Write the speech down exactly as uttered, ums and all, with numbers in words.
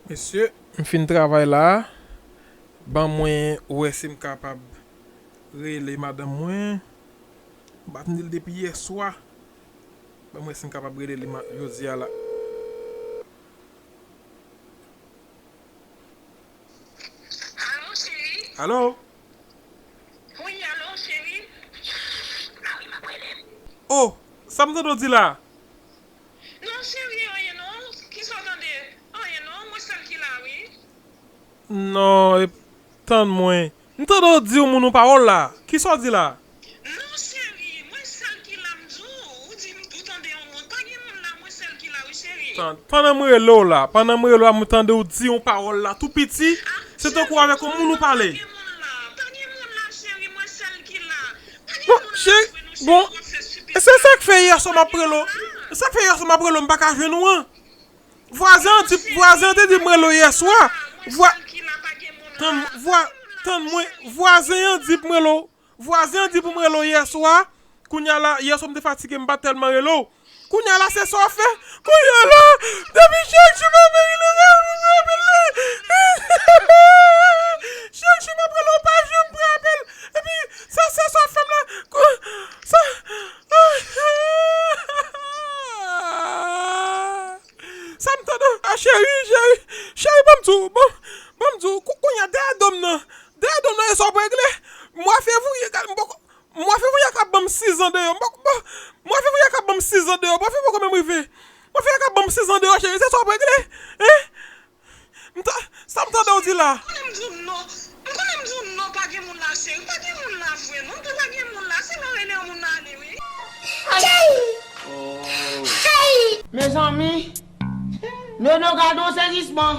Mesye, m fin travay la. Ban mwen wè si m kapab rele madanm mwen. M pa tande l depi yèswa. Ban mwen wè si m kapab rele li ma- jodi a la. Alo, cheri. Alo? Wi, alo, cheri. Ah wi, m ap rele. Oh, sa m tande w di la? Non, cheri, anyen non. Kisa w tande? Anyen non, mwen sèl ki la, wi. Non, e, tann mwen. M tande w di yon moun yon pawòl la. Kisa w di la? Non, cheri, mwen sèl ki la, m di w. Ou di m, ou tande yon moun. Pa gen moun la, mwen sèl ki la, wi, cheri. Tan- Pandan m rele w la, pandan m rele w la, m tande w di yon pawòl la tou piti. Se tankou avèk yon moun ou pale. Pa gen moun la, pa gen moun la, cheri, mwen sèl ki la. Pa gen moun la, cheri, non, cheri, w ap fè sipè. Bon, e se sa k fè yèswa m ap rele w. Sa k fè yèswa m ap rele w, m pa ka jwenn ou an. Vwazen an di, vwazen an te di m rele w yèswa. Vwa- Tann, vwa- tann mwen, vwazen an di m rele w. Vwazen an di pou m rele w yèswa. Kounye a la, yèswa m te fatige, m pa t tèlman rele w. Kounye a la, se sa w fè. Kounye a la, depi chak jou m ap rele w, m ap rele w. Chak jou m ap rele w, pa janm pran apèl. Epi, sa, se sa w fè m la. Kou- sa- Sa m tande, a cheri, cheri, cheri, ban m di w, ban, ban m di w, kou- kounye a, dèyè do m nan, dèyè do m nan, e sa w ap regle? Mwa fevriye, gad, m poko, mwa fevriye a ka ban m sizan deyò, m poko, bon, mwa fevriye a ka ban m sizan deyò, mwa fevriye poko menm rive, mwa fevriye a ka ban m sizan deyò, cheri, se sa w ap regle? Hein? M ta- sa m tande w di la? Konnen m di w non. M konnen m di w non, pa gen moun la, cheri. Pa gen moun la vre, non. M di w pa gen moun la. Se lè w rele yon moun la ale, wi. Cheri! Cheri! Mezanmi, Nono, gade yon sezisman.